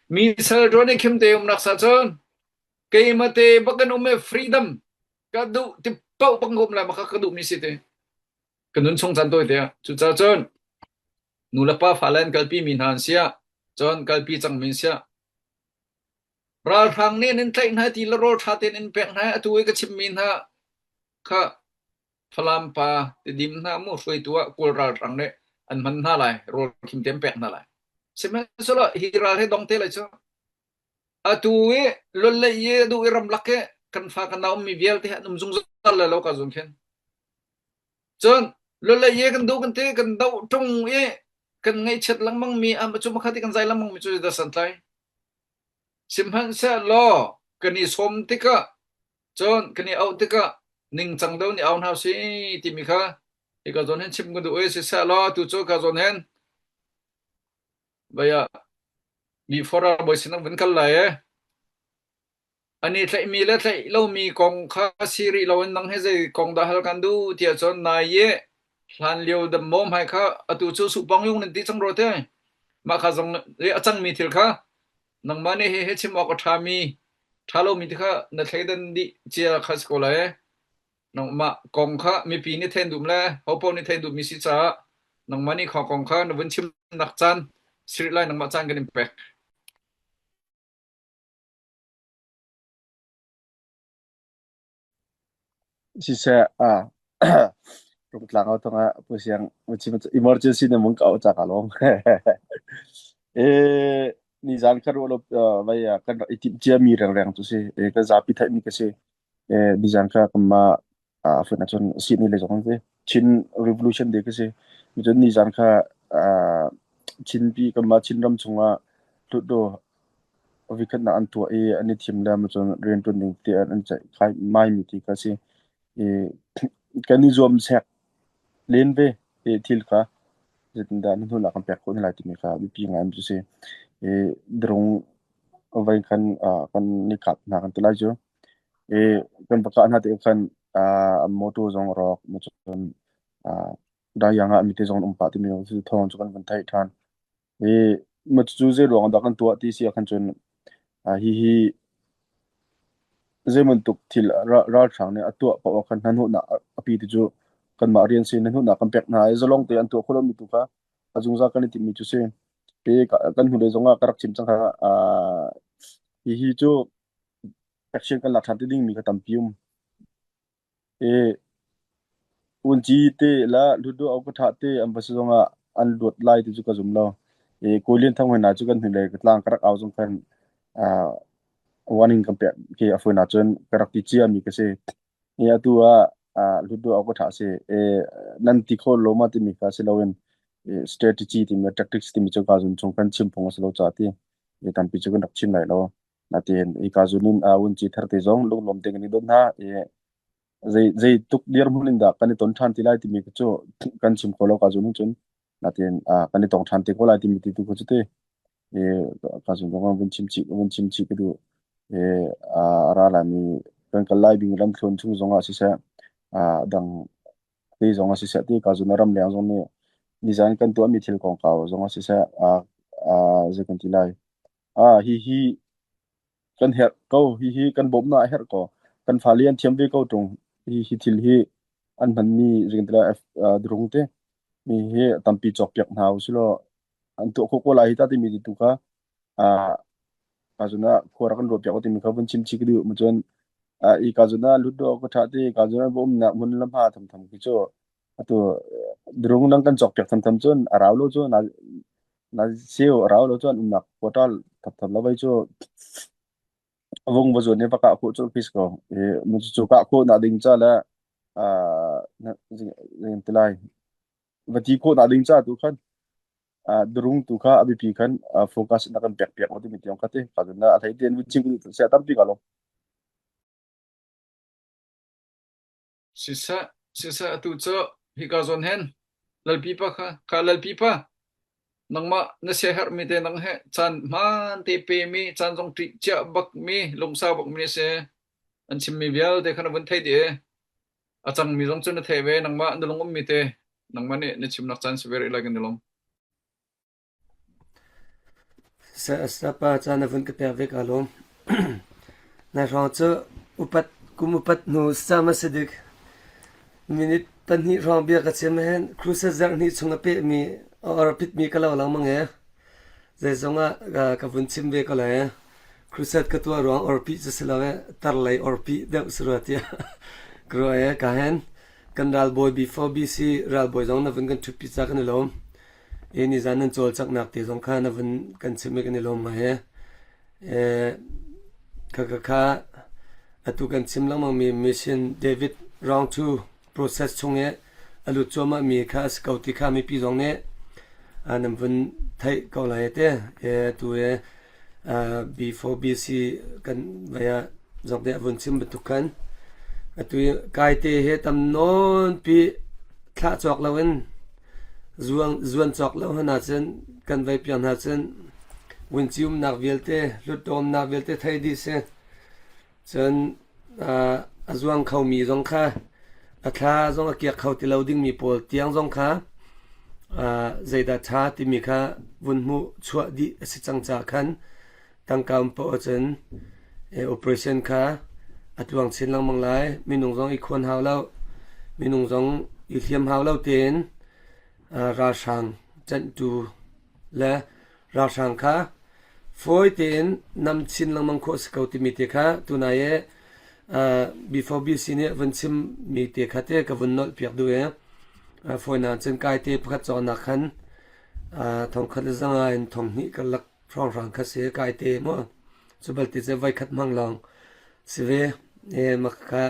Mi sal ṭuan i khim te um nak sa cun keimah te bak kan um e freedom ka duh ti paoh bak um lai maka ka duh mi si te. Ka nun chung caan tawi te ah. Cucaah cun nu le pa fale an kalpi mi hna an sia cun kalpi cang mi an sia ralhrang nih an in tlaih hna ti le rawl ṭha tein in pek hna atu i ka chim mi hna kha Falam pa Tidim hna mu hruaitu ah Kawl ralhrang nih an hman hna lai, rawl khim te an pek hna lai. Sihmanhsehlaw hi ral hi dong te lai cu. Atu i lolei i duh i ramlak i kan fa kan nau ummi vialte an um zungzal lai lo ka zun khin. Cun lolei i kan duh kan ti kan doh ṭung i kan ngaihchiat lengmang mi am cu makhat i kan zai lengmang mi cu zeidah santlai. Sihmanhsehlaw kan i sawm tikah Cun kan i auh tikah ningcang deuh nih au hna usih timi kha hika zawn hin chim ka duh i siseh law tu cu ka zawn hin vei ah before bawi sin vun kal lai e. Ani tlaihmi le tlaih lomi kong kha si rih loin nang hi zei kong dah hal kan duh tiah cun nai i hlan lio dam maw hmai kha atu cu supang yung nan ti cang ro te mah kha zong a cangmi thil kha Nangmah nih hihi chim awk a ṭhami, ṭha lomi ti kha na thleidan dih cia kha si ko lai. Nangmah kong kha mipi nih thein duh le hopaoh nih thein duhmi si caah nangmah nih kha kong kha na vun chimnak caan si rih lai nangmah caan kan in pek. Siseh ah rungtlang au thong ah pu siang emergency na mung ka au cha ka lawm. E ni zan kha ro lo vai kan rak i timh cia mi rengreng tu si e kan zapi theih mi ka si e ni zan kha kan ma a fun ahcun si ni le zong si Chin Revolution Day ka si cun ni zan kha Chin pi kan ma Chin ram chungah hlutdo Vikhatnak an tuah i an i thim le cun rianṭuan ding ti an ceihkhai maimi ti kha a si. I kan i zuam sek len ve i thil kha zeitindah na hnunak kan pek khawh hna lai timi kha biapi ngai cu si. I drung voi khan kan i kap hna kan ti lai cu. I kan va kah hna tikah khan motor zong a rawk, cun dayang ah mite zong an um pah timi thawng cu kan van theih ṭhan. Hi cucu zeiruang ah dah kan tuah ti si ahkhan cun hihi zeibantuk thil ralhrang nih a tuah paoh ah khan hnahnawhnak a pi ti cu kanmah rian si hnahnawhnak kan pek hna i zalong tein an tuah khawh lomi tu kha a zungzal kan i timhmi cu si. Hi kan hnulei zong ah ka rak chim cang kha hihi cu action kan lak ṭhan te dingmi kha tampi um. I Vunci te le Hlutdaw au ka thah te an va si zongah an luat lai ti cu ka zum lo. I Kawi Lian Thang hna cu kan hnulei ka tlang ka rak au zong khan uh, warning kan pek khi a fawi cun ka rak ti cia mi ka si. I atu ah. hlut duh awk a ṭha si. Nan ti kho lo ma timi kha si loin strategy timi tactics timi cu ka zun chung kan chim phung a si lo ca ti tampi cu kan rak chim lai lo. Natin hi ka zun in un ci thar te zong lunglawm te kan i don hna. Zei zei tuk dirhmun in dah kan i ton ṭhan ti lai timi cu kan chim kho lo ka zun in cun natin kan i tong ṭhan te ko lai timi ti tu kha cu te ka zun zong vun chim chih vun chim chih ka duh. A ra lami kan kal lai bing lamthluan chung zong ah siseh dang te zong ah siseh ti ka zun ram leng zong nih nizan kan tuahmi thil kongkau zong ah siseh zei kan ti lai hi hi kan herh ko hihi kan bawmhnak a herh ko kan fale an thiam ve ko ṭung hi hi thil hi an hmanmi ringtila drung te mi hi tampi cawkpiak hna usilaw an tuah khawh ko lai hi ta timi tu kha ka zuna khua rak kan ruah piak timi kha vun chim chi ka duh ma cun i ka zuna lut do ka tha ti ka zuna bawm nak mun lam ha tham tham ki chu atu drung nang kan cawkpiak tham tham cun a rau lo cu na Na seu a rau lo cun umnak quota thapthap lo vai cu vung va zuan i va kah khawh cu khi si ko. I mu cu kah khawh nak ding ca le ah zing ti lai va ti khawh nak ding ca tu khan durung tu kha a biapi khan focus na kan pek piak lo timi tiang kha ti ka na a thei ten vun chim sia tampi ka lo. Siseh, siseh atu cu hika zawn hin Lalpipa kha, kha Lalpipa, nangmah na siaherhmi te nang he caan hmaan te pemi, caan zong ṭih cia bakmi, lungsau bakmi na si. An chimmi vialte kha na vun thei dih i a cangmi zong cu na thei ve, nangmah na lung ummi te, nangmah nih na chimnak caan si ve rih lai kan i lawm. Sapa caan a vun ka pek ve kaa lawm. Nai hrawng cu upat kum upat hnu sam a si dik. Minute pahnih hrawng bia ka chim hin crusade zarh hnih chung a pehmi or a pitmi ka lo lengmang e. Zeizong ah ka vun chim ve ko lai. Crusade ka tuah ruang orpi cu si lo e, tarlei orpi deuh si rua tiah ka ruah e. Ka hen kan ralbawi before BC ralbawi zong na vun kan ṭhutpi ca kan i lawm. I nizan nan cawlcanghnak te zong kha na vun kan chimh i kan i lawm ngai he. Kha kha kha atu kan chim lengmangmi mission David round 2 process chung i a lut cuahmahmi kha a si ko ti kha mipi zong nih nan vun theih ko lai te. Atu i before BC kan vai ah zong nih a vun chim bantuk khan atu i kaite he tam nawn pi thlah cawk loin zuang zuan cawk lo hna cun kan vai piak hna cun vunci umnak vialte hlutdawmnak vialte thei dih si Cun a zuang khomi zong kha a thla zong a kiak kho ti lo dingmi pawl tiang zong kha zeidah ṭha timi kha vun hmuh chuah dih a si cang caah khan tangka um paoh ahcun operation kha a tluang chin lengmang lai. Minung zong i khuan hau lo, minung zong i hliam hau lo tein ralhrang ṭanhtu le ralhrang kha fawi tein nam chin lengmang khawh si ko timi te kha tunai i before BC nih vun chim mi te kha te ka vun nolh piak duh i fawinak cun kai te pakhat cawknak khan thongkhat le zanga in thonghnih karlak hrawnghrang kha si kai te mu cu balte cu voikhat hmang lawng si ve e mak kha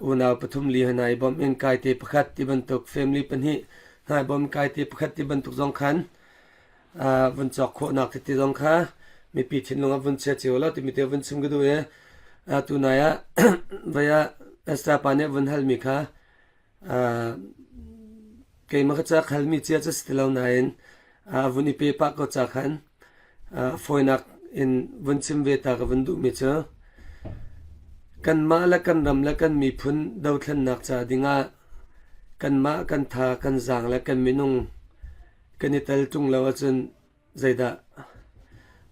Unau pathum li hna i bawmh in kaite pakhat ti bantuk family pahnih hna i bawm kaite pakhat ti bantuk zong khan vun cawk khawhnak tete zong kha mipi thinlung ah vun chia cio lo timi te vun chim ka duh i tunai ah voi ah Esther pa nih vun halmi kha Keimah ka ca halmi cia cu si ti lo nain a vun i pe pah ko ca khan fawinak in vun chim ve ta ka vun duhmi cu kanmah le kan ram le kan miphun dothlennak ca dingah kanmah kan tha kan zaang le kan minung kan i tel ṭung lo ahcun zeidah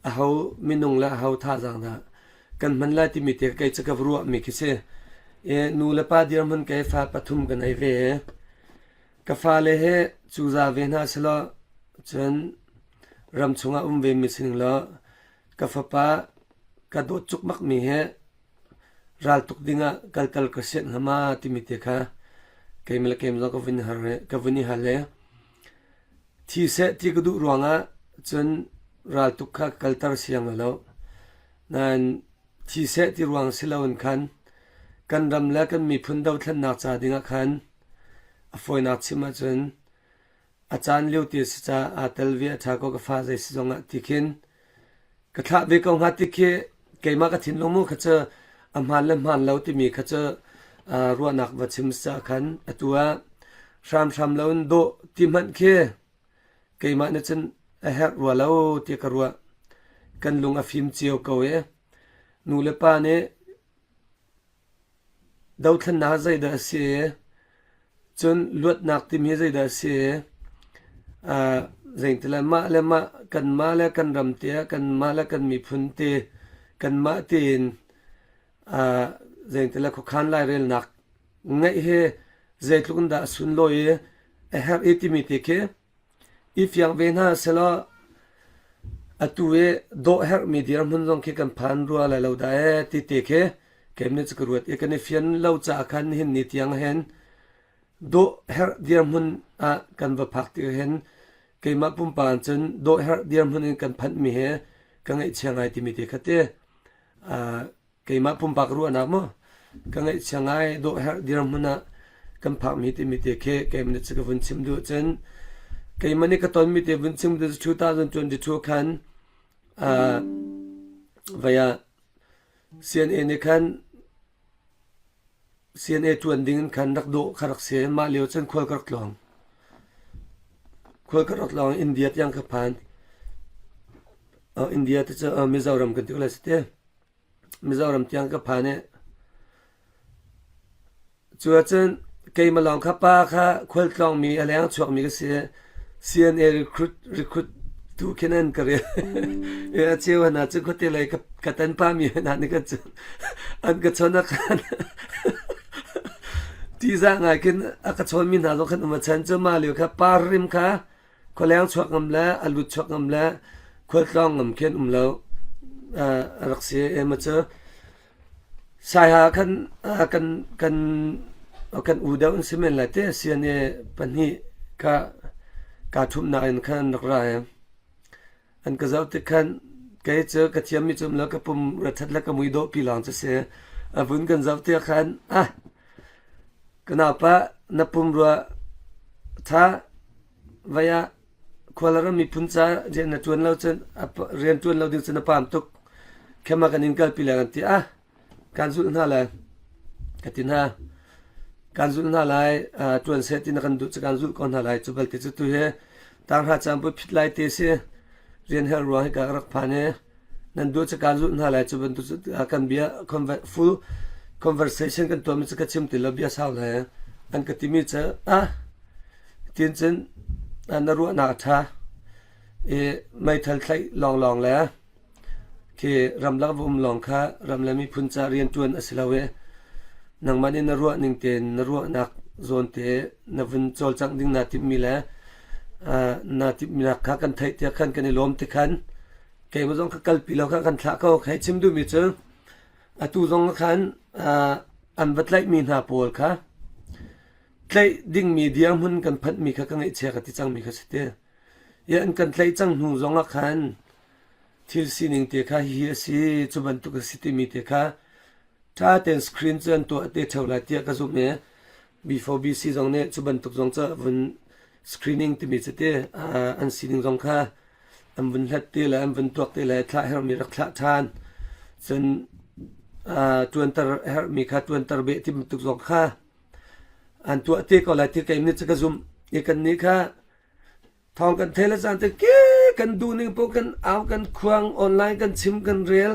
aho minung le aho thazaang dah kan hman lai timi te kei cu ka va ruahmi khi si. I nu le pa dirhmun kei fa pathum ka nei ve i ka fale he cuza ve hna selaw cun ram chungah um ve mi sining law ka fapa ka dawt cukmak mi he raltuk dingah kaltal ka sianh hnga ma timi te kha keimah le keimah zong ka vun i har ka vun i hal i Thi seh ti ka duh ruangah cun raltuk kha ka kalter siang lo. Nain thi seh ti ruang si loin khan. Kan ram le kan miphun dothlennak ca dingah khan a fawinak chim ahcun a caan lio ti a si caah aa tel ve a ṭha ko ka fa zei si zongah ti khin ka thlah ve ko hnga ti khi keimah ka thinlung mu kha cu a hmaan le hmaan lo timi kha cu ruahnak va chim caah khan atu ah hramhram lo in dawh ti hmanh khi keimah nih cun a herh rua lo ti ka ruah. Kan lung a fim cio ko i nu le pa nih Dothlennak zeidah a si? Cun luatnak timi hi zeidah a si? Zeiti le mah le mah kanmah le kan ram te ah kanmah le kan miphun te kanmah tein zeiti le khuakhan lairelnak ngeih hi zeitluk in dah a sunlawi i a herh i timi te khi I fiang ve hna sehlaw atu i dawh herhmi dirhmun zong khi kan phan rua lai lo dah ee ti te khi keimah cu ka ruat i kan i fian lo caah khan nihin ni tiang hin dawh herh dirhmun ah kan va phak ti hin keimah pumpak in cun dawh herh dirhmun in kan phanhmi hi ka ngaihchia ngai timi te kha ti. Keimah pumpak ruahnak maw ka ngaihchia ngai dawh herh dirhmun ah kan phakmi timi te khi keimah nih cu ka vun chim duh cun keimah nih ka tonmi te vun chim duh 2022 khan uh, vai ah CNA nih khan CNA ṭuan ding in khan rak dawh kha rak si mah lio cun khual ka rak tlawng khual ka rak tlawng India tiang ka phan uh, India te cu uh, Mizoram kan ti ko lai si te Mizoram tiang ka phan i cu ahcun keimah lawng kha pa kha khualtlawngmi a leng chuakmi ka si. CNA recruit recruit tu khin an ka rel. A cheu hna cu khuate lei ka ka tan pami hna nih kan an ka chon a khan tihzah ngai khin a ka chawnmi hna zong khan um a chan cu mah lio kha par rim kha Khualeng chuak ngam le a lut chuak ngam le khualtlawng ngam khi an um lo. A rak si. Ema cu Saiha khan kan kan kan u deuh an si men lai te CNA pahnih kha kaa ṭhumhnak in khan an rak ra i an ka zoh tik khan kei cu ka thiammi cu um lo ka pum rathat le ka mui dawh pi lawng cu si. A vun kan zoh tiah khan ah ka naupa na pum rua ṭha Vai ah khualram miphun ca rian na ṭuan lo cun rian ṭuan lo ding cun na paam tuk. Khem ah kan in kalpi lai kan ti ah kaan zulh hna lai ka ti hna. Kaan zulh hna lai ṭuan seh ti na kan duh cu kaan zulh ko hna lai. Cu balte cu tu hi tanghra caan pui phit lai te si rian herh ruang hika ka rak phan i nan duh cu kaan zulh hna lai cu bantuk cu kan bia full conversation kan tuahmi cu ka chim ti lo bia sau lai an ka timi cu ah Tin cun na ruahnak a ṭha i meithal thlaih lawnglawng le khi ramlak va um lawng kha ram le miphun ca rianṭuan a si lo i nangmah nih na ruah ning tein na ruahnak zawn te na vun cawlcangh ding naa timhmi le naa timhnak kha kan theih tiah khan kan i lawm ti khan keimah zong kha kalpi lo kha kan thlah ko. Hei chim duhmi cu atu zong khan an va tlaihmi hna pawl kha Tlaih dingmi dirhmun kan phanhmi kha ka ngaihchia ka ti cangmi kha si ti. I an kan tlaih cang hnu zongah khan thil sining te kha hihi a si, cu bantuk a si timi te kha ṭha tein screen cu an tuah te ṭheo lai tiah ka zumh i B4BC zong nih cu bantuk zong cu vun screening timi cu ti an sining zong kha an vun hlat te le an vun tuak te le thlah herhmi rak thlah ṭhan. Cun ṭuanter herhmi kha ṭuanter beh ti bantuk zong kha An tuah te ko lai ti kei nih cu ka zumh. I kannih kha thawng kan thei le caan te ke kan duh ning paoh kan au kan khuang online kan chim kan rel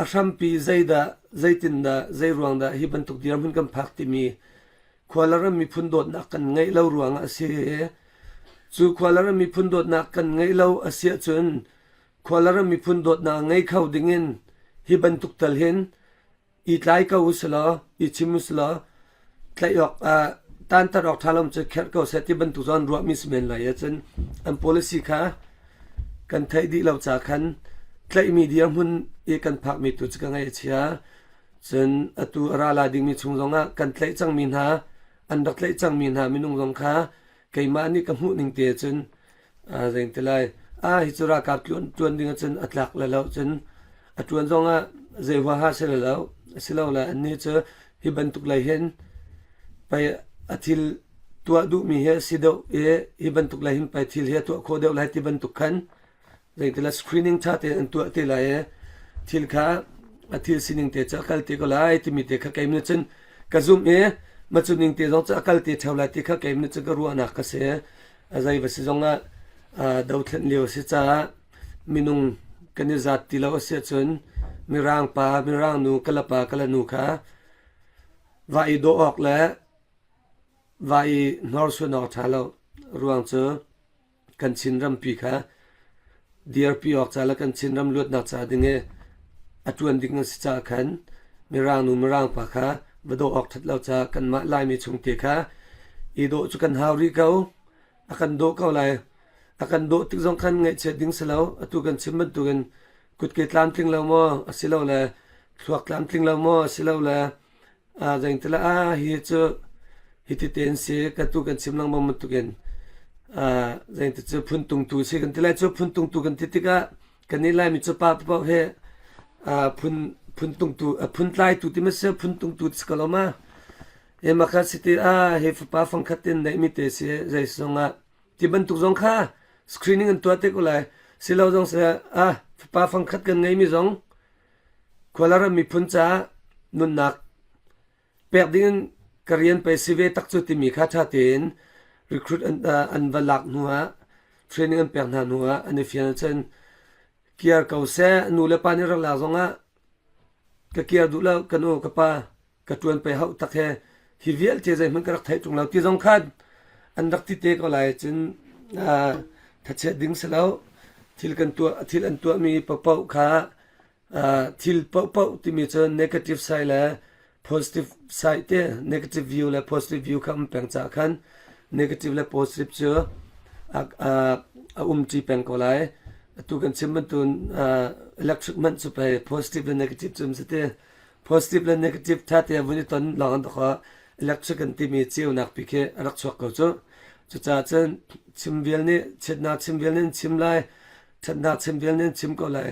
a hrampi zeidah zeitindah zei ruang dah hi bantuk dirhmun kan phak timi khua le ram miphun dawtnak kan ngeih lo ruangah a si. Cu khua le ram miphun dawtnak kan ngeih lo a si ahcun khua le ram miphun dawtnak ngei kho dingin hi bantuk tal hin i tlai ko usilaw i chim usilaw tlaih awk ah tanter awk ṭha lo cu kherh ko seh ti bantuk zawn ruahmi si men lai ahcun an policy kha kan theih dih lo ca khan tlaihmi dirhmun i kan phakmi tu cu ka ngaih a chia cun atu a ra lai dingmi chung zongah kan tlaih cangmi hna an rak tlaih cangmi hna minung zong kha keimah nih ka hmuh ning te cun Zei ti lai ah hi cu ralkap ṭuan ding ahcun a tlak le lo cun a ṭuan zongah zei huaha si le lo asilo le annih cu. Hi bantuk lei hin pei a thil tuah duhmi hi a si deuh i hi bantuk lei hin pei thil hi a tuah khawh deuh lai ti bantuk khan zeitila screening ṭha tein an tuah te lai i thil kha a thil sining te cu a kal te ko lai timi te kha keimah nih cun ka zumh i ma cu ning te zong cu a kal te ṭheo lai ti kha keimah nih cun ka ruahnak ka si. A zei va si zongah dothlen lio a si caah minung kan i zat ti lo a si ahcun mirang pa, mirang nu, kala pa, kala nu kha va i dawh awk le va i hnorsuan awk ṭha lo ruang cu kan Chin rampi kha dirpi awk ca le kan Chin ram luatnak ca ding i a ṭuan ding an si caah khan mirang nu mirang pa kha va dawh awk ṭhat lo caah kanmah Laimi chungte kha i dawh cu kan hau rih ko. A kan dawh ko lai. A kan dawh tik zong khan ngaihchiat ding si lo. Atu kan chim bantukin kutke tlamtling lo maw asilole thluak tlamtling lo maw asilole zeingtila ah hi cu hiti te si ka tu kan chim lengmang bantukin zeingti cu phuntungtu si kan ti lai cu phuntungtu kan ti tikah kan i laimi cu pa paoh he phun phuntungtu phuntlaitu ti ma si phuntungtu ti si ko lo ma e maka si ti a he fapa fangkhat in neih mi te si zei zongah ti bantuk zong kha screening an tuah te ko lai silo zong se a fapa fangkhat kan ngei mi zong Khualaram miphun caah nunnak pek dingin ka rian pei si ve tak cu timi kha ṭha tein recruit an, uh, an va lak hnu ah training an pek hna hnu ah an i fian ahcun kiar ko seh nu le pa nih rak lak zongah ka kiar duh lo ka nu ka pa ka ṭuan pei hauh tak he hi vialte zeihmanh ka rak theih ṭung lo ti zong khan an rak ti te ko lai cun uh, thachiat ding si lo thil kan tuah thil an tuahmi paohpaoh kha uh, thil paohpaoh timi cu negative side le positive side te negative view le positive view kha um peng ca khan negative le positive cu a, a, a um ṭi peng ko lai atu kan chim bantuin uh, electric hmanh cu pei positive le negative cu um si te Positive le negative tha te vun i ton lawng an kha electric an timi ceunak pi khi a rak chuak ko cu. Cucaah cun chim vial nih chiatnak chim vial nih an chim lai, ṭhatnak chim vial nih an chim ko lai.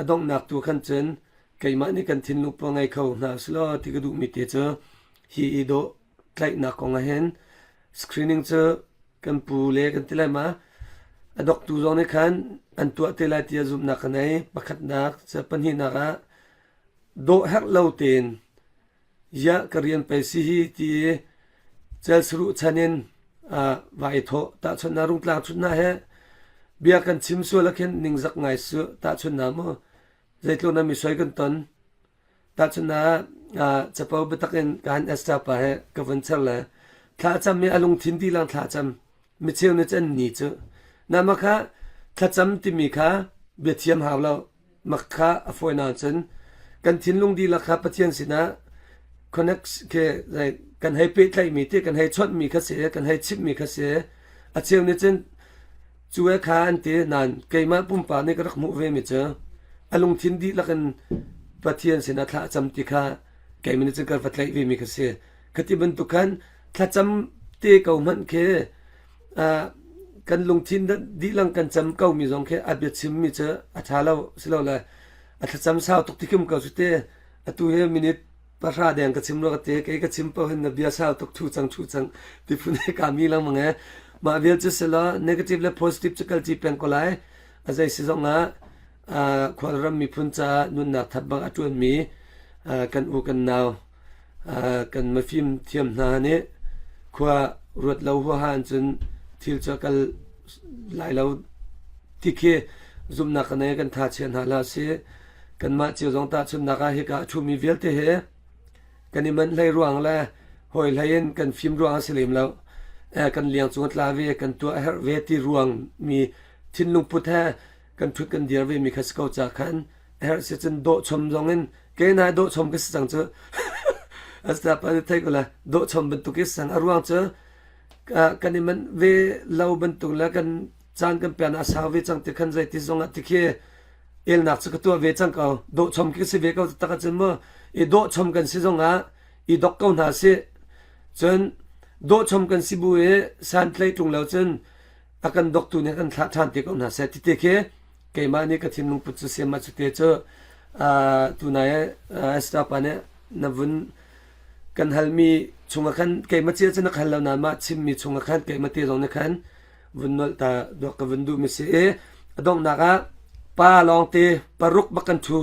A donghnak tu khan cun keimah nih kan thinlung pua ngei kho hna usih ti ka duhmi te cu hi i dawh tlaihnak kong ah hin screening cu kan pu le kan ti lai ma a doktu zong nih khan an tuah te lai tiah zumhnak ka nei. Pakhatnak, pahnihnak ah Dawh herh lo tein ziah ka rian pei si hi ti i celsaruh chan in vai i thawh. Tahchunhnak rungtlang chunhnak he bia kan chim sual ah khin ningzak ngai su. Tahchunhnak mu zeitluk na misoi kan ton. Tahchunhnak ah capo biatak in ka han Esther pa he ka vun cher le thla a cam i a lungthin dilang thla a cam. Micheu nih cun ni cu. Nama kha thlacam timi kha biathiam hau lo. Mak kha a fawi nain kan thinlung dihlak kha Pathian sinah connect ke kan hei pehtlaihmi te kan hei chawnhmi kha si kan hei chimhmi kha si a cheu nih cun cu e kha an ti nain keimah pumpak nih ka rak hmuh ve mi cu a lungthin dihlak in Pathian sinah thla a cam ti kha keimah nih cun ka va tlaih ve mi kha si khati bantuk khan thlacam te ko hmanh khi kan lungthin dihlak kan cam ko mi zong khi a biachim mi cu a ṭha lo silole a thlacam sau tuk ti khim ko cu te atu hi minute pahra deng ka chim lo ka te kei ka chim paoh hin na bia sau tuk thu cang thu cang ti phun he ka mi lengmang e mah vial cu silo negative le positive cu kal ci peng ko lai a zei si zong ah khualram miphun caah nunnak that bang a ṭuan mi kan u kan nau Kan mafim thiam hna nih khua ruat lo huaha in cun thil cu a kal lai lo ti khi zumhnak kan nei kan tha chia hna hlah sih. Kanmah cio zong tahchunhnak ah hika a ṭhumi vialte hi kan i manh hlei ruang le hawi hlei in kan fim ruang a si lem lo. Kan liang cung a tla ve, kan tuah a herh ve ti ruang mi thinlung put he kan ṭhut kan dir ve mi kha si ko ca khan a herh si cun dawh chom zong in ke na dawh chom ka si cang cu asta pa thei ko la dawh chom bantuk i sang a ruang cu kan i manh ve lo bantuk le kan caan kan pian a sau ve cang ti khan zei ti zong ah ti khi elnak cu ka tuah ve cang ko dawh chom ki si ve ko tak cun mu i dawh chom kan si zong ah i dok ko hna si cun dawh chom kan si bu i san tlei tung lo cun a kan doktu nih kan thlah ṭhan te ko hna seh ti te khi keimah nih ka thinlung put cu siam ah cute cu tunai Esther pa nih na vun Kan halmi chungah khan keimah cia cu na hal lo nain mah chimmi chungah khan keimah te zong nih khan vun nolh ta duak ka vun duhmi si i a donghnak ah pa lawngte paruk bak kan ṭhu.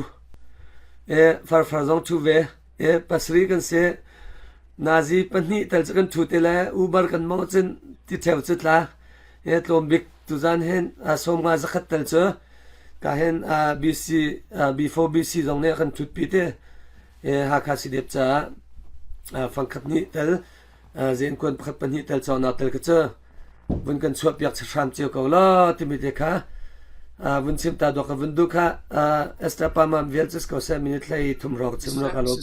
E farfar zong ṭhu ve. E pasarih kan si. Nazi pahnih tel cu kan ṭhu te le Uber kan mawngh cun ti ṭheo cu tla. E tlawm bik tuzan hin 50 zakhat tel cu ka hin BC B4 BC zong nih a kan ṭhutpi te. E Hakha CDF caah fangkhat nih tel zenkuan pakhat pahnih tel cawknak tel kha cu vun kan chuahpiak hram cio ko law timi te kha vun chim ta dawk ka vun duh kha Esther Pamam vial cu ko seh minute hlei thum rawk chim rawk alo.